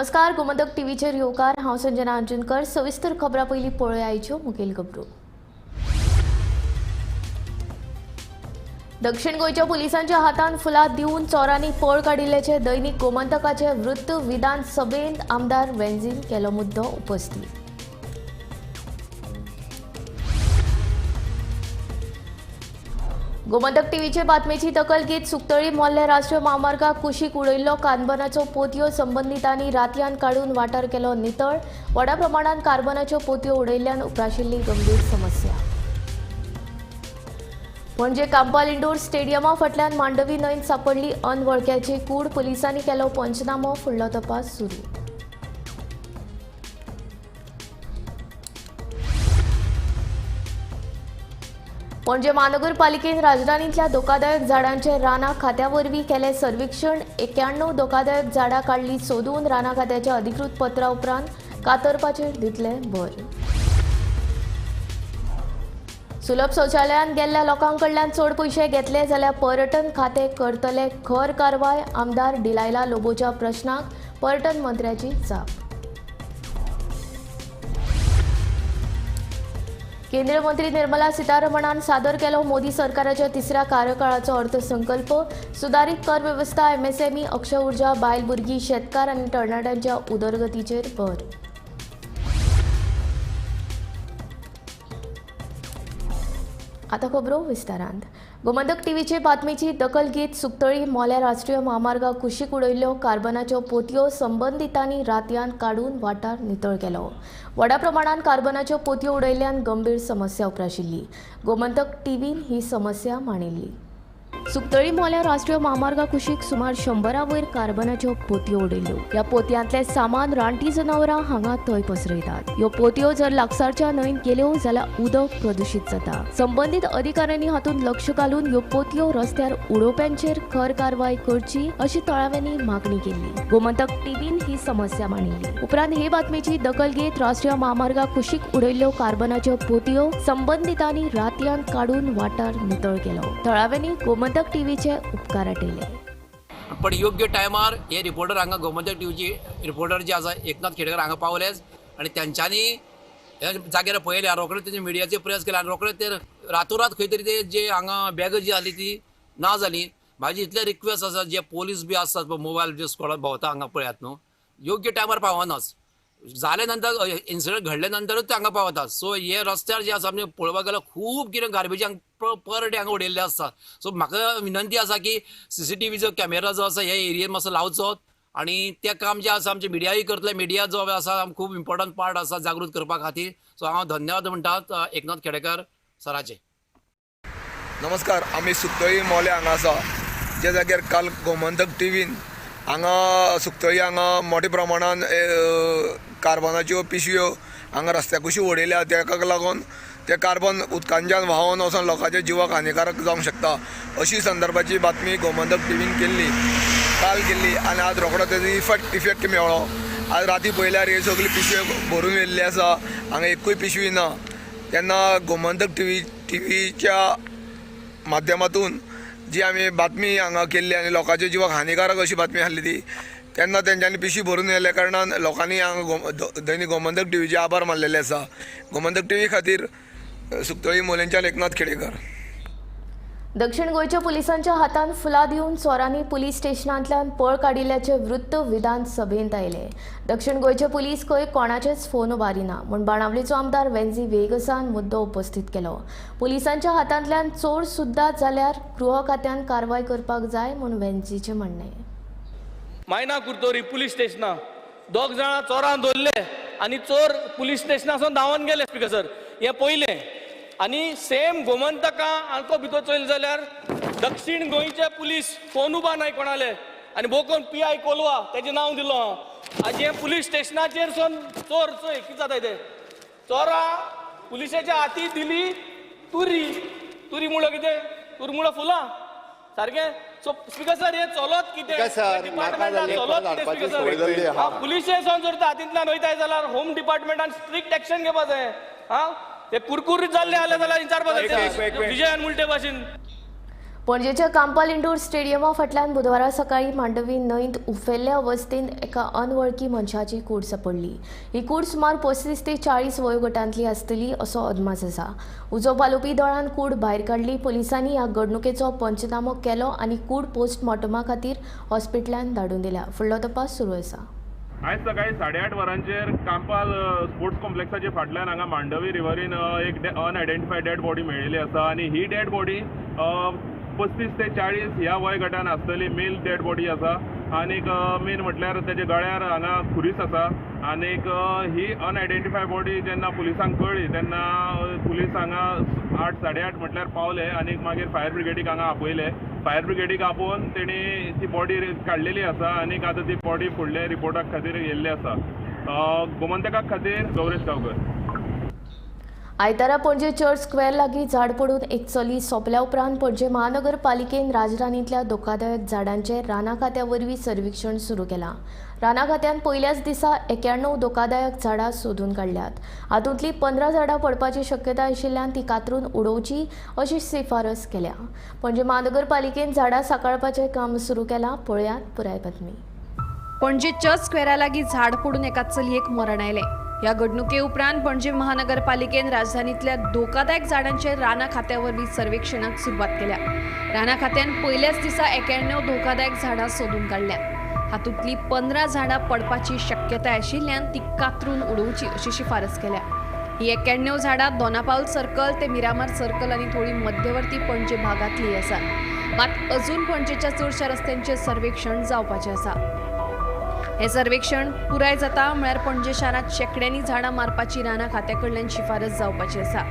नमस्कार, गोमंतक टीव्हीचेर येवकार. हांव संजना अंजनकर. सविस्तर खबरां पयलीं पळोवया आयच्यो मुखेल खबरो. दक्षिण गोंयच्या पुलिसांच्या हातान फुलां दिवन चोरांनी पळ काडिल्ल्याचे दैनिक गोमंतकाचे वृत्त विधानसभेंत आमदार वेंझीन केलो मुद्दो उपस्थित. गोमंतक टीव्हीचे बातमेची दखल घेत सुकतळी मोल्ले राष्ट्रीय म्हामार्गाक कुशीक उडयल्लो कार्बनाचो पोतयो संबंदितांनी रातयान काडून वाठार केलो नितळ. व्हडा प्रमाणात कार्बनाच्यो पोतयो उडयल्ल्यान उप्राशिल्ली गंभीर समस्या. पणजे कांपाल इंडोर स्टेडियमा फाटल्यान मांडवी न्हंयेंत सापडली अनवळख्याची कूड. पुलिसांनी केलो पंचनामो, फुडलो तपास सुरू. पणजे महानगरपालिकेन राजधानीतल्या धोकादायक झाडांचे रानां खात्या वरवीं केलें सर्वेक्षण. 91 धोकादायक झाडां काडली सोदून. रानां खात्याच्या अधिकृत पत्रा उपरांत कातरपाचेर दितले भर. सुलभ शौचालयांत गेल्ल्या लोकां कडल्यान चड पयशे घेतले जाल्यार पर्यटन खातें करतले खर कारवाय. आमदार डिलायला लोबोच्या प्रश्नाक पर्यटन मंत्र्याची जाप. केंद्रीय मंत्री निर्मला सीतारमणान सादर केलो मोदी सरकाराच्या तिसऱ्या कार्यकाळाचो अर्थसंकल्प. सुदारीत कर वेवस्था, एमएसएमई, अक्षय ऊर्जा, बायल भुरगीं, शेतकार आनी तरणाट्यांच्या उदरगतीचेर भर. आतां खबरो विस्तारांत. गोमंतक टीव्हीचे बातमेची दखल घेत सुकतळी मोल्या राष्ट्रीय म्हामार्गाक कुशीक उडयल्ल्यो कार्बनाच्यो पोतयो संबंदितांनी रातयान काडून वाठार नितळ केलो. व्हडा प्रमाणात कार्बनाच्यो पोतयो उडयल्ल्यान गंभीर समस्या उप्राशिल्ली. गोमंतक टीव्हीन ही समस्या मांडिल्ली. सुकतळी मोल्या राष्ट्रीय म्हामार्गा कुशीक सुमार 100 वयर कार्बनाच्यो पोतयो उडयल्यो. ह्या पोतयांतले सामान रानटी जनावरां हांगा थंय पसरयतात. ह्यो पोतयो जर लागसारच्या न्हंयेंत गेल्यो जाल्यार उदक प्रदुशीत जाता. संबंदीत अधिकाऱ्यांनी हातूंत लक्ष घालून ह्यो पोतयो रस्त्यार उडोवप्यांचेर खर कारवाय करची अशी थळाव्यांनी मागणी केल्ली. गोमंतक टीव्हीन ही समस्या मांडिल्ली. उपरांत हे बातमेची दखल घेत राष्ट्रीय म्हामार्गा कुशीक उडयल्ल्यो कार्बनाच्यो पोतयो संबंदितांनी रातयान काडून वाठार नितळ केलो. थळाव्यांनी गोमंतक टीव्हीचे उपकार आटयले. पण योग्य टायमार हे रिपोर्टर हांगा गोमंतक टीव्हीची रिपोर्टर जे आसा एकनाथ खेडेकर हांगा पावलेच आनी तेंच्यांनी हे जाग्यार पळयले. रोखडे तेंचे मिडियाचे प्रेस केले आनी रोखडे ते रातोरात खंय तरी ते जे हांगा बॅगां जी आसली ती ना जाली. म्हाजी इतले रिक्वेस्ट आसा, जे पोलीस बी आसात मोबायल जे स्कॉडात भोंवता हांगा पळयात न्हू, योग्य टायमार पावनाच. जाले नंतर इन्सिडंट घडले नंतरूच ते हांगा पावतात. सो हे रस्त्यार जे आसा आमी पळोवपाक गेल्यार खूब कितें गार्बेज हांगा पर डे हांगा उडयल्ले आसता. सो म्हाका विनंती आसा की सीसीटीव्हीचो कॅमेरा जो आसा हे एरियेन मातसो लावचो आनी तें काम जें आसा आमचें मिडियाय करतले. मिडिया जो आसा खूब इम्पॉर्टंट पार्ट आसा जागृत करपा खातीर. सो हांव धन्यवाद म्हणटा एकनाथ खेडेकर सराचे. नमस्कार, आमी सुकतळी मोले हांगा आसा, ज्या जाग्यार काल गोमंतक टीव्हीन हांगा सुकतळी हांगा मोठ्या प्रमाणान कार्बनाच्यो पिशव्यो हांगा रस्त्या कुशी उडयल्या. तेका लागून ते कार्बन उदकांच्यान व्हांवन वचून लोकांच्या जिवाक हानिकारक जावंक शकता अशी संदर्भाची बातमी गोमंतक टीव्हीन केल्ली, काल केल्ली आनी आज रोखडो तेजो इफेक्ट मेळ्ळो. आज राती पळयल्यार हे सगळी पिशव्यो भरून येयल्ली आसा, हांगा एकूय पिशवी ना. तेन्ना गोमंतक टीव्हीच्या माध्यमातून जी आमी बातमी हांगा केल्ली आनी लोकांच्या जिवाक हानिकारक अशी बातमी आसली ती, तेन्ना तेंच्यांनी पिशवी भरून येयल्ल्या कारणान लोकांनी हांगा दैनिक गोमंतक टीव्हीचे आभार मानलेले आसा. गोमंतक टीव्ही खातीर सुकतळी मोलेंच्यान एकनाथ खेडेकर. दक्षिण गोंयच्या पुलिसांच्या हातान फुलां दिवन चोरांनी पुलीस स्टेशनांतल्यान पळ काडिल्ल्याचे वृत्त विधानसभेंत आयले. दक्षिण गोंयचे पुलीस खंय कोणाचेच फोन उबारिना म्हूण बाणावलीचो आमदार वेंझी वेगसान मुद्दो उपस्थित केलो. पुलिसांच्या हातांतल्यान चोर सुद्दां जाल्यार गृह खात्यान कारवाय करपाक जाय म्हूण वेंझीचें म्हणणें. मायना कुर्तोरी पुलीस स्टेशना दोग जाणां चोरां धरले आनी चोर पुलीस स्टेशनासून धांवन गेले. स्पिकर सर, हें पयलें. आनी सेम गोमंतका आंको भितर चोयलें जाल्यार दक्षिण गोंयचे पुलीस फोन उबा नाय कोणाले आनी भोव पी I Colva तेजें नांव दिलो हांव. आज हें पुलीस स्टेशनाचेर सून चोर चोय कितें जाता तें, चोरां पुलिसाच्या हाती दिली तुरी. तुरी मुळो कितें? तुरी मुळो फुलां सारकें. सो स्पिकर सर, हे चलत कितें डिपार्टमेंटान चलत कितें स्पिकर सर? हां, पुलिशेसान जर हातींतल्यान वयताय जाल्यार होम डिपार्टमेंटान स्ट्रिक्ट एक्शन घेवपा जाय. हां, ते कुरकुरीत जाल्ले आले जाल्यार विचारपा जाय विजयान मुलटे भाशेन. पणजेच्या कांपाल इंडोर स्टेडियमा फाटल्यान बुधवारा सकाळी मांडवी न्हंयत उफेल्ल्या अवस्थेंत एका अनवळखी मनशाची कूड सापडली. ही कूड सुमार 35 ते 40 वयोगटांतली आसतली असो अदमास आसा. उजो पालोवपी दळान कूड भायर काडली. पुलिसांनी ह्या घडणुकेचो पंचनामो केलो आनी कूड पोस्टमॉर्टमा खातीर हॉस्पिटलांत धाडून दिल्या. फुडलो तपास सुरू आसा. आयज सकाळी 8:30 वरांचेर कांपाल स्पोर्ट्स कॉम्प्लेक्साच्या फाटल्यान हांगा मांडवी रिवरीन एक अनआयडेंटिफायड डेड बॉडी मेळिल्ली आसा आनी ही डेड बॉडी 35 ते 40 ह्या वय गटान आसतली मेल डेड बॉडी आसा आनीक मेन म्हटल्यार तेच्या गळ्यार हांगा खुरीस आसा आनीक ही अनआयडेंटिफायड बॉडी जेन्ना पुलिसांक कळ्ळी तेन्ना पुलीस हांगा 8 साडे 8 म्हटल्यार पावले आनीक मागीर फायर ब्रिगेडीक हांगा आपयले. फायर ब्रिगेडीक आपोवन तेणी ती बॉडी काडलेली आसा आनीक आतां ती बॉडी फुडले रिपोर्टा खातीर येयल्ली आसा. गोमंतका खातीर गौरेश गांवकर. आयतारा पणजे चर्च स्क्वेअर लागीं झाड पडून एक चली सोंपल्या उपरांत पणजे महानगरपालिकेन राजधानींतल्या धोकादायक झाडांचें रानां खात्या वरवीं सर्वेक्षण सुरू केलां. रानां खात्यान पयल्याच दिसा 91 धोकादायक झाडां सोदून काडल्यात. हातूंतलीं 15 झाडां पडपाची शक्यताय आशिल्ल्यान ती कातरून उडोवची अशी शिफारस केल्या. पणजे महानगरपालिकेन झाडां सांबाळपाचें काम सुरू केलां. पळयात पुराय बातमी. पणजे चर्च स्क्वेअरा लागीं झाड पडून एका चलयेक मरण आयलें. ह्या घडणुके उपरांत पणजे महानगरपालिकेन राजधानीतल्या धोकादायक झाडांचे रानां खात्या वरवीं सर्वेक्षणाक सुरवात केल्या. रानां खात्यान पयल्याच दिसा 91 धोकादायक झाडां सोदून काडल्या. हातूंतली 15 झाडां पडपाची शक्यताय आशिल्ल्यान ती कातरून उडोवची अशी शिफारस केल्या. ही 91 झाडां दोनापावल सर्कल ते मिरामार सर्कल आनी थोडी मध्यवर्ती पणजे भागांतली आसात. मात अजून पणजेच्या चडशा रस्त्यांचें सर्वेक्षण जावपाचें आसा. हे सर्वेक्षण पुराय जाता म्हळ्यार पणजे शारांत शेंकड्यांनी झाडां मारपाची रानां खात्या कडल्यान शिफारस जावपाची आसा.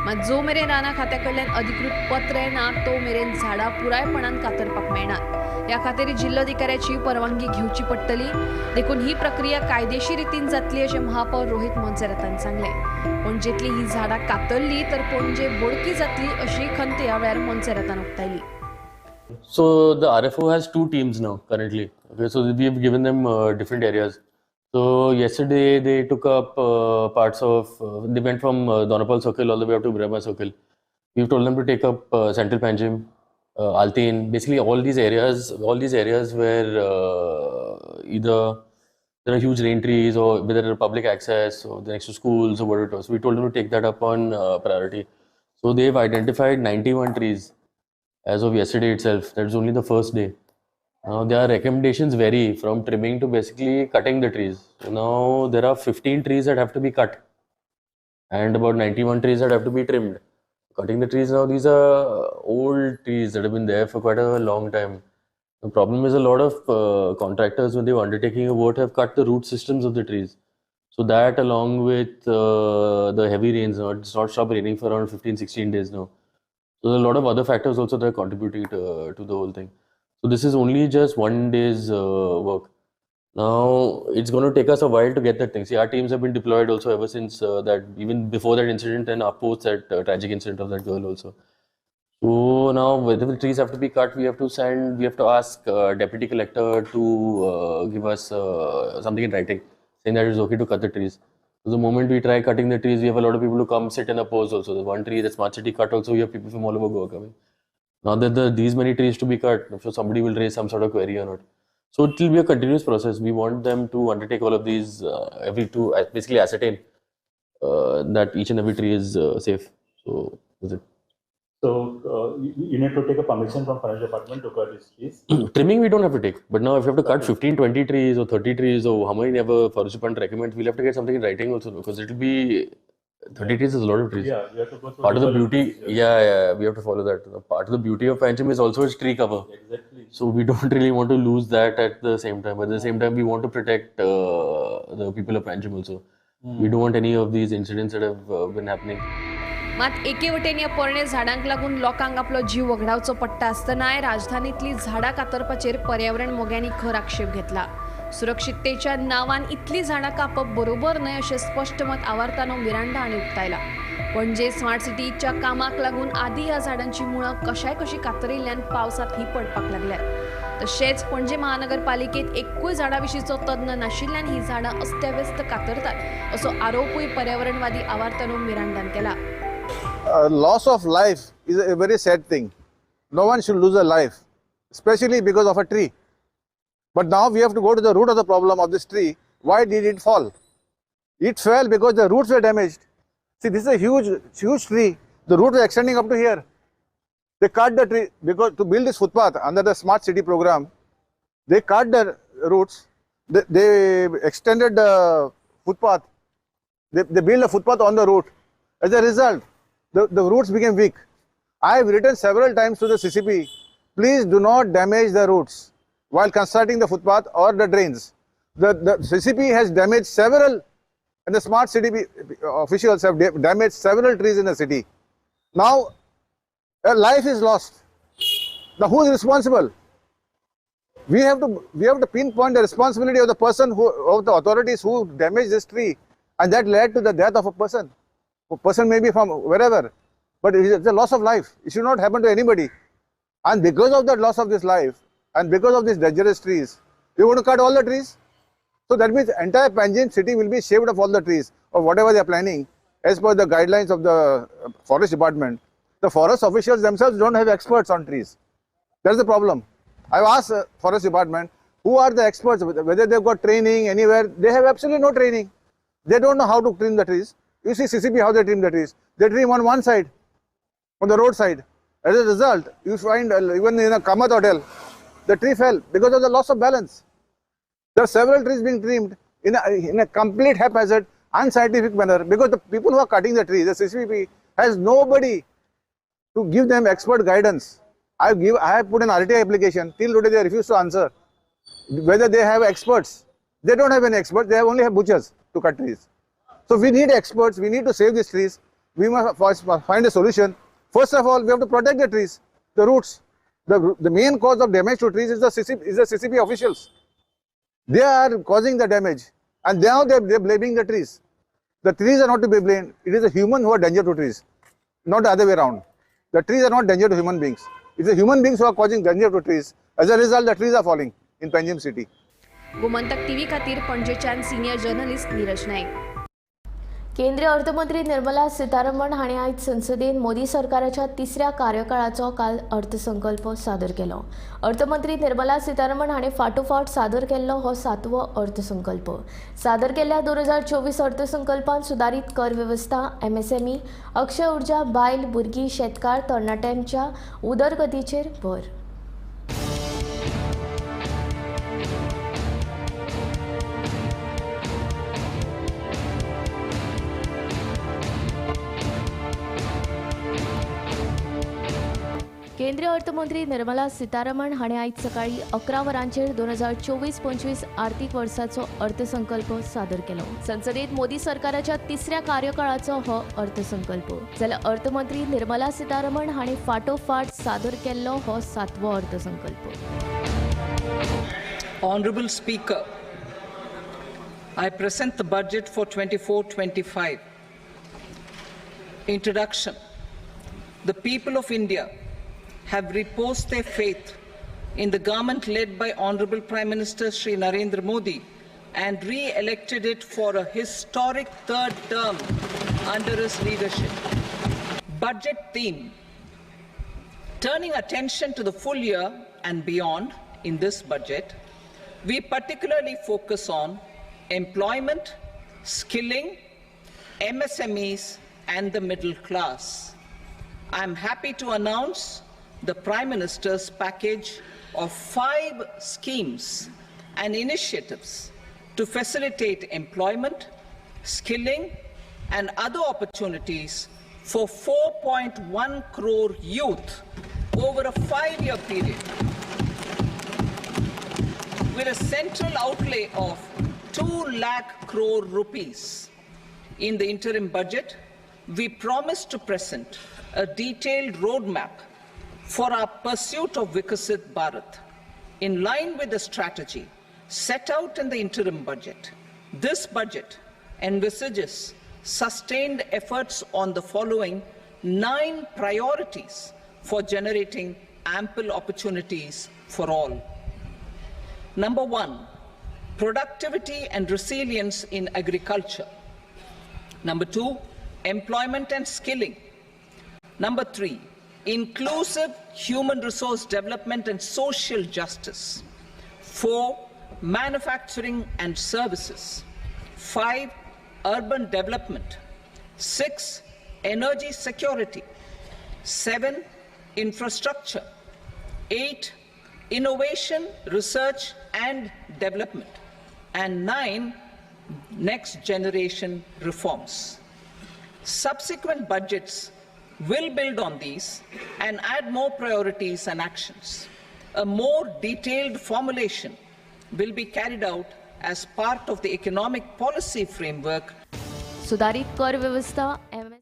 मात जो मेरेन रानां खात्या कडल्यान अधिकृत पत्र येना तो मेरेन झाडां पुरायपणान कातरपाक मेळनात. ह्या खातीर जिल्लोधिकाऱ्याची परवानगी घेवची पडटली. देखून ही प्रक्रिया कायदेशीर रितीन जातली अशें महापौर रोहित मोन्सेरातान सांगलें. पणजेंतली ही झाडां कातरली तर पणजे बोडकी जातली अशी खंत ह्या वेळार मोन्सेरातान उक्तायली. So the RFO has 2 teams now currently. Okay, so we have given them different areas. So yesterday they took up parts of, they went from Donapal Circle all the way up to Miramar Circle. We've told them to take up Central Panjim, Altain, basically all these areas where either there are huge rain trees or where there are public access or next to schools or whatever it was. We told them to take that up on priority. So they've identified 91 trees as of yesterday itself. That's only the first day. Now their recommendations vary from trimming to basically cutting the trees. So now there are 15 trees that have to be cut and about 91 trees that have to be trimmed. Cutting the trees now, these are old trees that have been there for quite a long time. The problem is a lot of contractors, when they were undertaking a work, have cut the root systems of the trees. So that, along with the heavy rains, now it's not stopped raining for around 15-16 days now. So there are a lot of other factors also that are contributing to the whole thing. So this is only just one day's work. Now it's going to take us a while to get that thing. See, our teams have been deployed also ever since that, even before that incident and post that tragic incident of that girl also. So now whether the trees have to be cut, we have to send, we have to ask deputy collector to give us something in writing saying that it's okay to cut the trees. So the moment we try cutting the trees, we have a lot of people who come sit and oppose also. The one tree, the Smart City cut also, we have people from all over Goa coming. Now that there are these many trees to be cut, I'm sure somebody will raise some sort of query or not. So it will be a continuous process. We want them to undertake all of these every two, basically ascertain that each and every tree is safe. So that's it. So you need to take a permission from forest department to cut these trees? Trimming we don't have to take. But now if you have to cut 15, 20 trees or 30 trees or how many ever forest department recommends, we'll have to get something in writing also, because it will be 30 trees is a lot of trees. Yeah, we have to go through. Part of the beauty, yeah, we have to follow that. Part of the beauty of Panjim is also its tree cover. Exactly. So we don't really want to lose that at the same time. But at the same time, we want to protect the people of Panjim also. We don't want any of these incidents that have been happening. मात एके वटेन ह्या पोरणे झाडांक लागून लोकांक आपलो जीव वगडावचो पडटा आसतनाय राजधानीतली झाडां कातरपाचेर पर्यावरण मोग्यांनी खर आक्षेप घेतला. सुरक्षिततेच्या नांवान इतली झाडां कापप बरोबर न्हय अशें स्पश्ट मत आवारतानो मिरांडा हांणी उक्तायला. पणजे स्मार्ट सिटीच्या कामाक लागून आदी ह्या झाडांची मुळां कशाय कशी कातरिल्ल्यान पावसांत ही पडपाक लागल्यात. तशेंच पणजे महानगरपालिकेत एकूय झाडां विशींचो तज्ञ नाशिल्ल्यान ही झाडां अस्त्याव्यस्त कातरतात असो आरोपूय पर्यावरणवादी आवारतानो मिरांडान केला. Loss of life is a very sad thing. No one should lose a life, especially because of a tree. But now we have to go to the root of the problem of this tree. Why did it fall? It fell because the roots were damaged. See, this is a huge, huge tree. The roots were extending up to here. They cut the tree because to build this footpath under the smart city program, they cut the roots. They extended the footpath. They built a footpath on the root. As a result, the roots became weak. I have written several times to the CCP, please do not damage the roots while constructing the footpath or the drains. The CCP has damaged several, and the smart city officials have damaged several trees in the city. Now, a life is lost. Now, who is responsible? We have to pinpoint the responsibility of the person who, of the authorities who damaged this tree, and that led to the death of a person. A person may be from wherever, but it is a loss of life. It should not happen to anybody. And because of that loss of this life, and because of these dangerous trees, you want to cut all the trees? So that means entire Panjim city will be shaved of all the trees, or whatever they are planning, as per the guidelines of the forest department. The forest officials themselves don't have experts on trees. That's the problem. I've asked the forest department, who are the experts, whether they've got training anywhere. They have absolutely no training. They don't know how to trim the trees. You see CCP, how they trim the trees. They trim on one side, on the roadside. As a result, you find even in a Kamath hotel, the tree fell because of the loss of balance. There are several trees being trimmed in a complete haphazard, unscientific manner, because the people who are cutting the trees, the CCP, has nobody to give them expert guidance. I have put an RTI application. Till today they refuse to answer whether they have experts. They don't have any experts. They only have butchers to cut trees. So we need experts. We need to save these trees. We must first find a solution. First of all, we have to protect the trees, the roots. The main cause of damage to trees is the CCP officials. They are causing the damage, and now they are blaming the trees. The trees are not to be blamed. It is the human who are danger to trees, not the other way around. The trees are not danger to human beings. It's the human beings who are causing danger to trees. As a result, the trees are falling in Panjim city. Gomantak TV खातीर पणजेच्यान senior journalist Neeraj Naik. केंद्रीय अर्थमंत्री निर्मला सीतारमण हांणी आयज संसदेन मोदी सरकाराच्या तिसऱ्या कार्यकाळाचो काल अर्थसंकल्प सादर केलो. अर्थमंत्री निर्मला सीतारमण हांणी फाटोफाट सादर केल्लो हो सातवो अर्थसंकल्प. सादर केल्ल्या 2024 अर्थसंकल्पान सुदारीत कर वेवस्था, MSME, अक्षय ऊर्जा, बायल, भुरगीं, शेतकार, तरणाट्यांच्या उदरगतीचेर भर. केंद्रीय अर्थमंत्री निर्मला सीतारमण हांणी आयज सकाळीं 11 वरांचेर 2024-25 आर्थीक वर्साचो अर्थसंकल्प सादर केलो. संसदेत मोदी सरकाराच्या तिसऱ्या कार्यकाळाचो हो अर्थसंकल्प. जाल्यार अर्थमंत्री निर्मला सीतारमण हांणी फाटोफाट सादर केल्लो हो सातवो अर्थसंकल्प. Honorable Speaker, I present the budget for 24-25. Introduction. The people of India have reposed their faith in the government led by Honorable Prime Minister Shri Narendra Modi and re-elected it for a historic third term under his leadership. Budget theme. Turning attention to the full year and beyond in this budget, we particularly focus on employment, skilling, MSMEs and the middle class. I am happy to announce the Prime Minister's package of 5 schemes and initiatives to facilitate employment, skilling, and other opportunities for 4.1 crore youth over a 5-year period, with a central outlay of 2 lakh crore rupees. In the interim budget, we promise to present a detailed roadmap for our pursuit of Viksit Bharat. In line with the strategy set out in the interim budget, this budget envisages sustained efforts on the following 9 priorities for generating ample opportunities for all. Number 1, productivity and resilience in agriculture. Number 2, employment and skilling. Number 3, inclusive human resource development and social justice. 4, manufacturing and services. 5, urban development. 6, energy security. 7, infrastructure. 8, innovation, research and development. And 9, next generation reforms. Subsequent budgets will build on these and add more priorities and actions. A more detailed formulation will be carried out as part of the economic policy framework. सुदारीत कर व्यवस्था M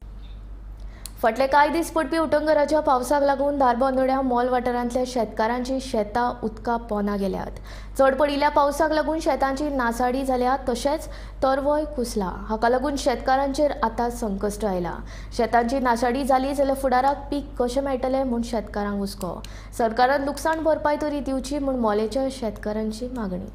फाटले कांय दीस पडपी उटंगराच्या पावसाक लागून धारबांदोड्या मोल वाठारांतल्या शेतकारांची शेतां उदका पोना गेल्यात. चड पडिल्ल्या पावसाक लागून शेतांची नासाडी जाल्या तशेंच तरवोय कुसला. हाका लागून शेतकारांचेर आतां संकश्ट आयला. शेतांची नासाडी जाली जाल्यार फुडाराक पीक कशें मेळटलें म्हूण शेतकारांक हुस्को. सरकारान लुकसाण भरपाय तरी दिवची म्हूण मोलेच्या शेतकारांची मागणी.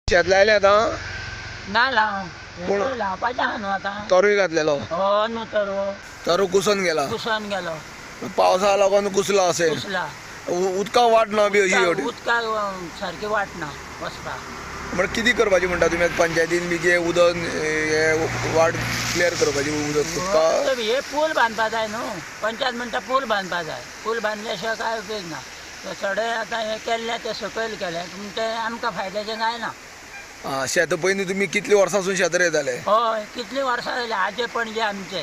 शेत लायलें आतां? ना लाव, लावपाचें आहा न्हू आतां. तरूय घातलेलो? हय न्हू, तरु तरु कुसून गेला. कुसून गेलो, पावसा लागून कुसला असेल. कुसला. उदका वाट ना बी अशी एवढी? उदका सारकी वाट ना वचपाक. म्हणजे कितें करपाचें म्हणटा तुमी? पंचायतीन बी कितें उदक हे वाट क्लियर करपाची उदक उदका? हे पूल बांदपा जाय न्हू, पंचायत म्हणटा पूल बांदपा जाय. पूल बांदल्या शिवाय काय उपयोग ना. सडे आतां हें केल्लें तें सकयल केलें पूण तें आमकां फायद्याचें कांय ना. शेत पयलीं तुमी कितलीं वर्सां सून शेत रोयताले? हय, कितलीं वर्सां जालीं. आजे पणजे आमचे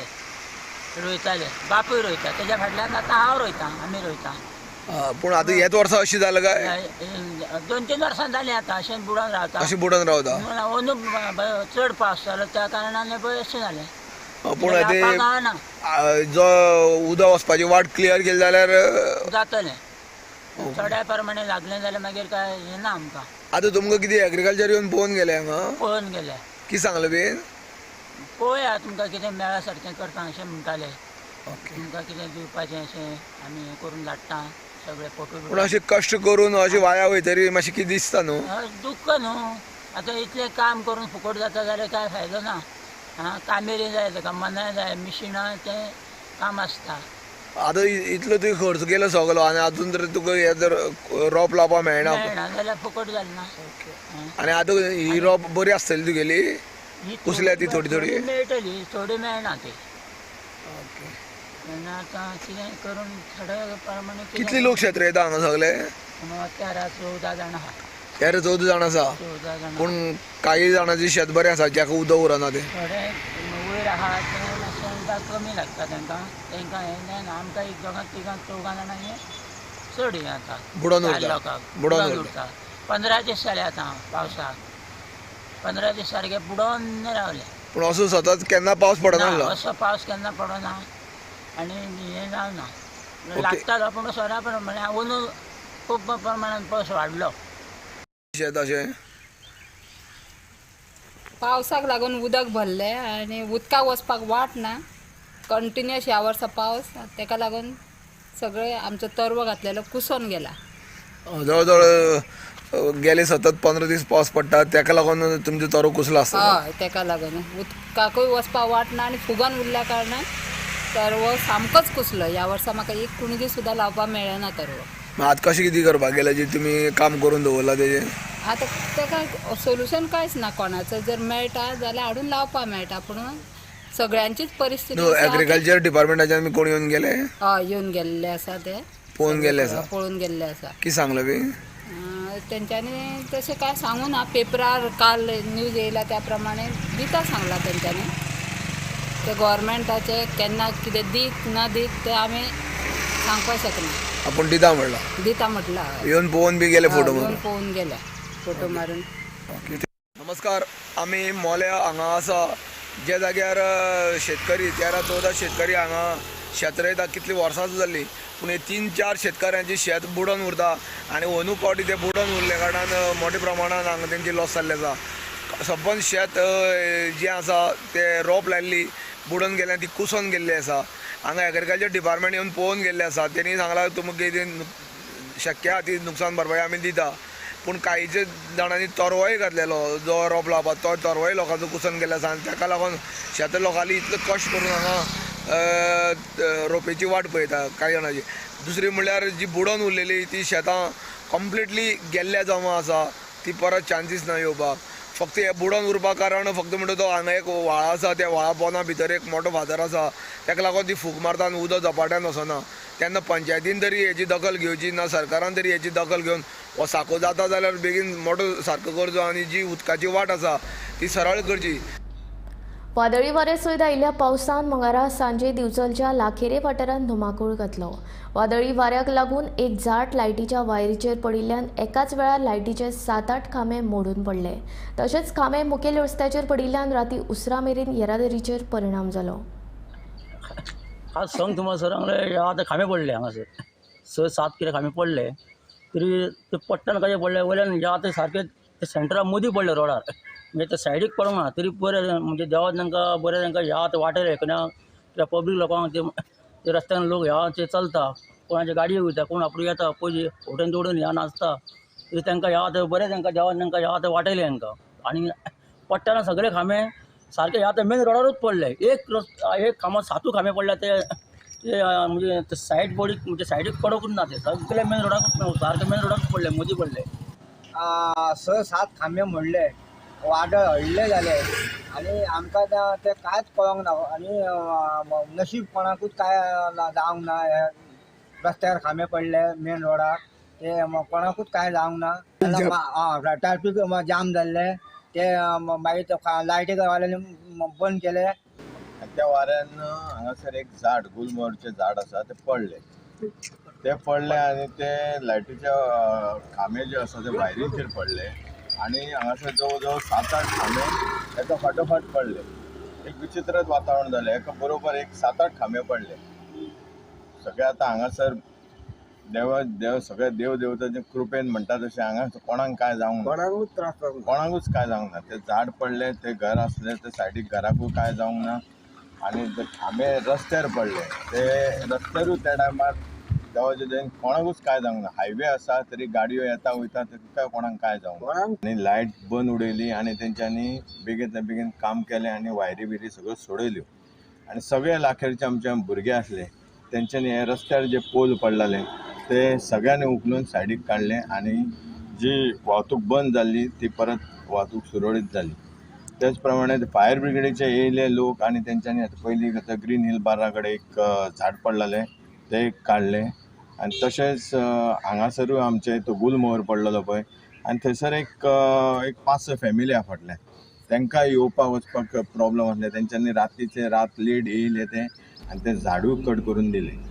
रोयताले, बापूय रोयता, तेज्या फाटल्यान आतां हांव रोयतां, आमी रोयता. पूण आतां हेच वर्सा अशें जालें काय? 2-3 वर्सां जालीं आतां अशें बुडोन रावता. अशें बुडोन रावता. अंदू चड पावस जालो त्या कारणान पळय अशें जालें. पूण आतां जो उदक वचपाची वाट क्लियर केली जाल्यार जातलें. थोड्या प्रमाणे लागलें जाल्यार मागीर काय हें ना आमकां. आतां तुमकां कितें एग्रीकल्चर येवन पळोवन गेले हांगा? पळोवन गेले. कितें सांगलें बीन? पळोवया तुमकां कितें मेळा सारकें करता अशें म्हणटाले. तुमकां कितें दिवपाचें अशें आमी हें करून धाडटा सगळे फोटो. पूण अशें कश्ट करून अशें वाया वयतरी मातशें कितें दिसता न्हू? दुख्ख न्हू, आतां इतलें काम करून फुकट जाता जाल्यार कांय फायदो ना. आं, कामेरी जाय ताका, मनाय जाय, मिशिनां तें काम आसता. आतां इतलो तुवें खर्च केलो सगलो आनी आजून तर तुका हें जर रोप लावपाक मेळना. मेळना जाल्यार फुकट जालें ना. आनी आतां ही रोप बरी आसतली तुगेली? कुसल्या ती थोडी थोडी मेळटली, थोडी मेळना ती. तेन्ना आतां कितें करून थोड्या प्रमाणे. कितले लोक शेत रोयता हांगा सगले? 13-14 जाणां आहा. 13-14 जाणां आसा. पूण काही जाणांचें शेत बरें आसा जाका उदक उरना तें. थोडे वयर आहा ते मातशें कमी लागता तांकां, तांकां हें जायना. आमकां एक दोगां तिगां चवगां जाणां हें चड हें जाता, बुडोन उरता. लोकांक बुडोन उरता. 15 दीस जाले आतां पावसाक, 15 दीस सारके बुडोन रावले. पूण असो सतत केन्ना पावस पडना? असो पावस केन्ना पडना आनी हें जावना. लागतालो पूण सोरा प्रमाणे अंदू खूब प्रमाणान पावस वाडलो. शेत अशें पावसाक लागून उदक भरलें आनी उदकाक वचपाक वाट ना. कंटिन्युअस ह्या वर्सा पावस, तेका लागून सगळें आमचो तरवो घातलेलो कुसोन गेला. जवळ जवळ गेले सतत 15 दीस पावस पडटा तेका लागून तुमचो तरवो कुसला आसता? हय, तेका लागून उदकाकूय वचपाक वाट ना आनी फुगोन उरल्या कारणान तरवो सामकोच कुसलो. ह्या वर्सा म्हाका एक कुणगी सुद्दां लावपाक मेळ्ळें ना तरवो. आतां कशें कितें करपाक गेलें जें तुमी काम करून दवरलां तेजें? आतां तेका सोल्युशन कांयच ना. कोणाचो जर मेळटा जाल्यार हाडून लावपाक मेळटा, पूण सगळ्यांचीच परिस्थिती. एग्रीकल्चर डिपार्टमेंटाच्यान कोण येवन गेले? हय, येवन गेल्ले आसा ते. पळोवन गेल्ले आसा? पळोवन गेल्ले आसा. कितें सांगलें बी? तेंच्यांनी तशें कांय सांगू ना. पेपरार काल न्यूज येयला त्या प्रमाणे दिता सांगलां तेंच्यांनी. ते गोवोरमेंटाचे केन्ना कितें दीत ना दीत तें आमी सांगपाक शकना. आपूण दिता म्हणलां? दिता म्हटलां. येवन पळोवन बी गेले फोटो मारून? पळोवन गेले फोटो मारून. नमस्कार, आमी मोल्या हांगा आसा. ज्या जाग्यार शेतकरी 13-14 शेतकरी हांगा शेत रोयता, कितलीं वर्सां जाल्लीं, पूण हे 3-4 शेतकारांची शेत बुडोन उरता आनी अंदू फावटी ते बुडोन उरले कारणान मोठ्या प्रमाणान हांगा तेंची लॉस जाल्लें आसा. सबंद शेत जें आसा तें रोप लायिल्ली बुडोन गेल्यान ती कुसोन गेल्ली आसा. हांगा एग्रीकल्चर डिपार्टमेंट येवन पळोवन गेल्ले आसा. तेणी सांगलां तुमकां कितें शक्य आहा ती नुकसान भरपाई आमी दिता, पूण कांयचे जाणांनी तरवोय घातलेलो जो रोप लावपाक तो तरवोय लोकांचो कुसोन गेल्लो आसा आनी ताका लागून शेत लोकांनी इतले कश्ट करून हांगा रोपेची वाट पळयता कांय जाणांची. दुसरी म्हणल्यार जी बुडोन उरलेली ती शेतां कंप्लिटली गेल्ल्या जमा आसा, ती परत चान्सीस ना येवपाक. फक्त हे बुडोन उरपा कारण फक्त म्हणटा तो हांगा एक व्हाळ आसा, त्या व्हाळा पोंदा भितर एक मोठो फातर आसा, ताका लागून ती फूक मारता आनी उदक झपाट्यान वचना. तेन्ना पंचायतीन तरी हेची दखल घेवची ना सरकारान तरी हेची दखल घेवन हो साको जाता जाल्यार बेगीन मोठो सारको करचो आनी जी उदकाची वाट आसा ती सरळ करची. वादळी वारें सयत आयिल्ल्या पावसान मंगळारा सांजे दिवचलच्या लाखेरे वाठारांत धुमाकूळ घातलो. वादळी वाऱ्याक लागून एक झाड लायटीच्या वायरीचेर पडिल्ल्यान एकाच वेळार लायटीचे 7-8 खांबे मोडून पडले. तशेंच खांबे मुखेल रस्त्याचेर पडिल्ल्यान राती उसरां मेरेन येरादारीचेर परिणाम जालो. आज संग थंयसर आतां खांबे पडले हांगासर 6-7 कितें खांबे पडले तरी ते पडटना कशें पडले वयल्यान आतां सारके ते सेंटरा मदीं पडले रोडार, म्हणजे ते सायडीक पडूंक ना तरी बरें, म्हणजे देवान तांकां बरें तांकां ह्या आतां वाटेर कित्याक पब्लीक लोकांक ते रस्त्यान लोक ह्या ते चलता, कोणाचे गाडयो वयता, कोण आपलो येता पयलीं वटेन दोडून ह्या नाचता, तरी तांकां ह्या आतां बरें तांकां देवान तांकां ह्या आतां वाटयलें तांकां. आनी पडटना सगळे खांबे सारके ह्या आतां मेन रोडारूच पडले. एक खांबो 7 खांबे पडले ते म्हणजे सायड बॉडीक म्हणजे सायडीक पडोकूच ना, ते सगळे मेन रोडाकूच सारके मेन रोडाकूच पडले, मदीं पडले. 6-7 खांबे मोडले, वादळ व्हडलें जालें आनी आमकां तें कांयच कळोंक ना आनी नशीब कोणाकूच कांय जावंक ना. रस्त्यार खांबे पडले मेन रोडार, ते कोणाकूच कांय जावंक ना. ट्रॅफीक जाम जाल्लें, ते मागीर लायटी वाल्यांनी बंद केले. त्या वाऱ्यान हांगासर एक झाड, गुलमोहरचें झाड आसा तें पडलें. ते पडले आनी ते लायटीच्या खांबे जे आसा ते वायरीचेर पडले आनी हांगासर जवळ जवळ 7-8 खांबे एका फाटोफाट पडले. एक विचित्रच वातावरण जालें. एका बरोबर एक 7-8 खांबे पडले. सगळे आतां हांगासर देव देव सगळे देव देवताचे कृपेन म्हणटा तशें हांगा कोणाक कांय जावंक ना, कोणाकूच त्रास जावंक ना, कोणाकूच कांय जावंक ना. ते झाड पडले, ते घर आसले ते सायडीक घराकूय कांय जावंक ना आनी ते खांबे रस्त्यार पडले ते रस्त्यारूय त्या टायमार देवाचे दयेन कोणाकूच कांय जावंक ना. हायवे आसा तरी गाडयो येता वयता तिका कोणाक कांय जावंक ना. आनी लायट बंद उडयली आनी तेंच्यांनी बेगीन बेगीन काम केलें आनी वायरी बिरी सगळ्यो सोडयल्यो. आनी सगळे लाखेरचे आमचे भुरगे आसले तेंच्यांनी हे रस्त्यार जे पोल पडलेले ते सगळ्यांनी उखलून सायडीक काडले आनी जी वाहतूक बंद जाल्ली ती परत वाहतूक सुरळीत जाली. तेच प्रमाणे फायर ब्रिगेडीचे येयले लोक आनी तेंच्यांनी आतां पयलीं आतां ग्रीन हिल बारा कडेन एक झाड पडलेलें तें काडलें. आनी तशेंच हांगासरूय आमचे तो गुलमोहर पडलेलो पळय आनी थंयसर एक 5-6 फॅमिली आहा फाटल्यान, तांकां येवपाक वचपाक प्रोब्लम आसले. तेंच्यांनी रातीचे रात लेट येयले ते आनी तें झाडूय कट करून दिलें.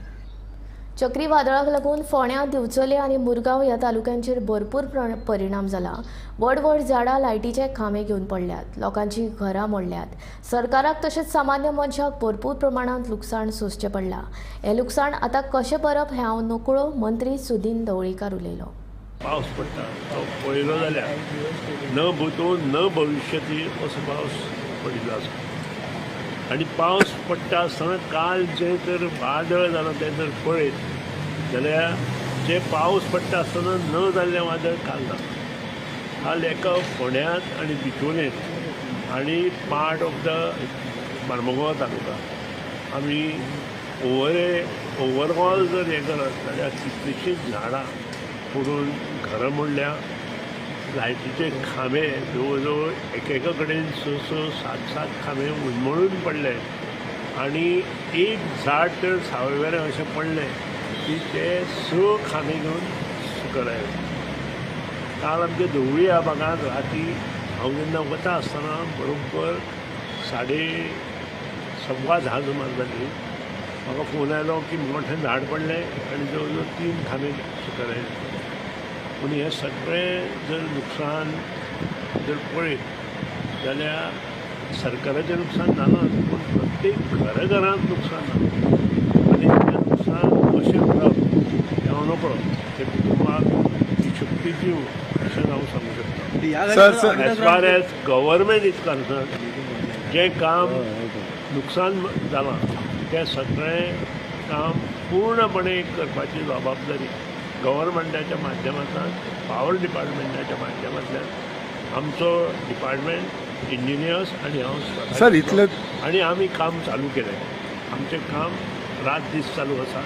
चक्रीवादळाक लागून फोंड्या, दिवचले आनी मुरगांव ह्या तालुक्यांचेर भरपूर परिणाम जाला. व्हड व्हड झाडां लायटीचे खांबे घेवन पडल्यात, लोकांची घरां मोडल्यात. सरकाराक तशेंच सामान्य मनशाक भरपूर प्रमाणांत लुकसाण सोंसचें पडलां. हें लुकसाण आतां कशें भरप हें हांव नकळो, मंत्री सुदिन ढवळीकार उलयलो. पावस पडटा तो पळयलो जाल्यार न भूतो न भविष्यती असो पावस पडिल्लो आसा. आनी पावस पडटा आसतना काल जें तर वादळ जालां तें जर पळयत जाल्यार जे पावस पडटा आसतना न जाल्लें वादळ काल जालां. काल एका फोंड्यांत आनी बिचोलेंत आनी part of the Marmagao taluka आमी ओवरऑल जर हें करत जाल्यार कितलींशींच झाडां पडून घरां मोडल्या, लायटीचे खांबे जवळ जवळ एकेका कडेन 6-6, 7-7 खांबे उन्मळून पडले आनी एक झाड तर सावयवेरें अशें पडलें की ते 6 खांबे घेवन सकयल आयले. काल आमच्या धवळी ह्या भागांत राती हांव जेन्ना वता आसतना बरोबर 10:15 सुमार जाली, म्हाका फोन आयलो की मोठें झाड पडलें आनी जवळ जवळ 3 खांबे सकयल आयले. पूण हें सगळें जर नुकसान जर पळयत जाल्यार सरकाराचें नुकसान जालां, पूण प्रत्येक घराघरांत नुकसान जालां आनी तें नुकसान कशें करप हें हांव नकळो. ते कुटुंबाक ती शक्ती दिवं अशें हांव सांगूं शकता. As far as government is concern, जें काम नुकसान जालां तें सगळें काम पूर्णपणे करपाची जबाबदारी गव्हर्मेंटाच्या माध्यमांतल्यान, पावर डिपार्टमेंटाच्या माध्यमांतल्यान आमचो डिपार्टमेंट, इंजिनियर्स आनी हांव स्वता सर इतले आनी आमी काम चालू केलें. आमचें काम रात दीस चालू आसा,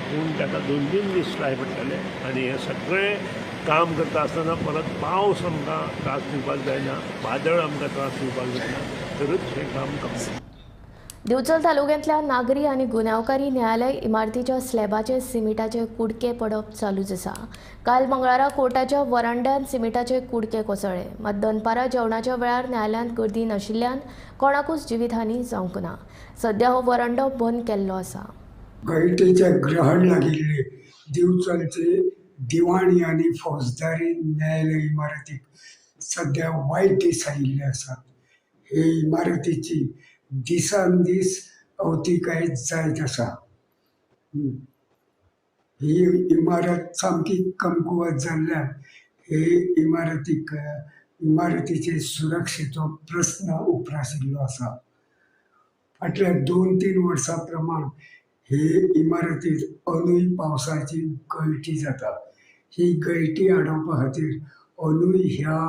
पूण ताका 2-3 दीस लाय पडटले आनी हें सगळें काम करता आसतना परत पावस आमकां त्रास दिवपाक जायना, वादळ आमकां त्रास दिवपाक जायना, तरच हें काम कंप्लीट. दिवचल तालुक्यांतल्या नागरी आनी गुन्यांवकारी न्यायालय इमारतीच्या स्लॅबाचे सिमिटाचे कुडके पडप चालूच आसा. काल मंगळारा कोर्टाच्या वरांड्यान सिमिटाचे कुडके कोसळ्ळे. मात दनपारां जेवणाच्या वेळार न्यायालयांत गर्दी नाशिल्ल्यान कोणाकूच जिवीतहानी जावंक ना. सध्या हो वरांडो बंद केल्लो आसा. गळटेचें ग्रहण लागिल्ले दिवचलचे दिवाणी आनी फौजदारी न्यायालय इमारतीक सद्या वायट दीस आयिल्ले आसात. हे इमारतीची दिसान दीस अवतिकाय जायत आसा. ही इमारत सामकी कमकुवत जाल्ल्यान हे इमारतीचे सुरक्षेचो प्रस्न उप्रासिल्लो आसा. फाटल्या 2-3 वर्सां प्रमाण हे इमारतीत अंदूय पावसाची गळटी जाता. ही गळटी आडोवपा खातीर अंदूय ह्या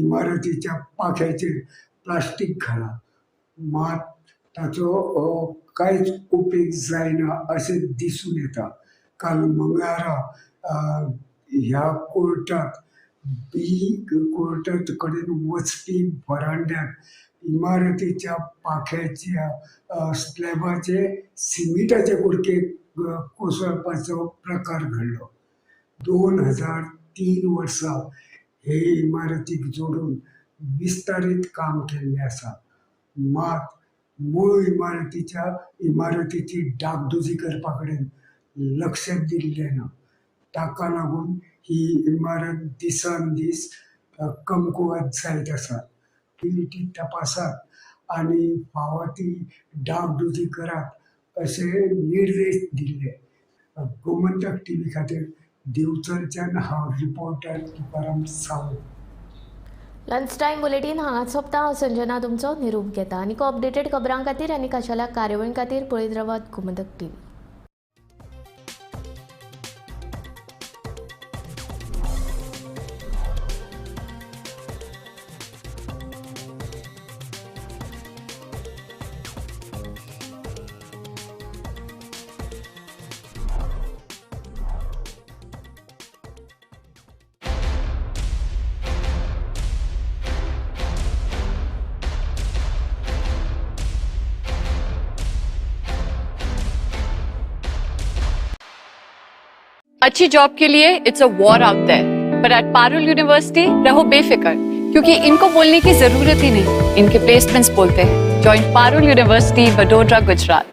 इमारतीच्या पाख्याचेर प्लास्टीक घालां, मात ताचो कांयच उपेग जायना अशें दिसून येता. काल मंगळारा ह्या कोर्टात बी कोर्टात कडेन वचपी वरांड्यात इमारतीच्या पाख्याच्या स्लॅबाचे सिमिटाचे कुडके कोसळपाचो प्रकार घडलो. 2003 वर्सा हे इमारतीक जोडून विस्तारीत काम केल्लें आसा. मात मूळ इमारतीची डागडुजी करपा कडेन लक्ष दिल्लें ना. ताका लागून ही इमारत दिसान दीस कमकुवत जायत आसा. ती तपासात आनी फावो ती डागडुजी करात अशे निर्देश दिल्ले. गोमंतक टीव्ही खातीर दिवचलच्यान हांव reporter Tukaram Sawant. Lunch time bulletin हांगाच सोंपता. हांव संजना तुमचो निरोप घेता. आनीक अपडेटेड खबरां खातीर आनी खाशेल्या कार्यावळीं खातीर पळयत रावात गोमंतक टीव्ही. अच्छी जॉब के लिए it's a war out there, पर एट पारुल यूनिवर्सिटी रहो बेफिक्र, क्योंकि इनको बोलने की जरूरत ही नहीं, इनके प्लेसमेंट्स बोलते हैं। Join Parul university, Vadodara, Gujarat.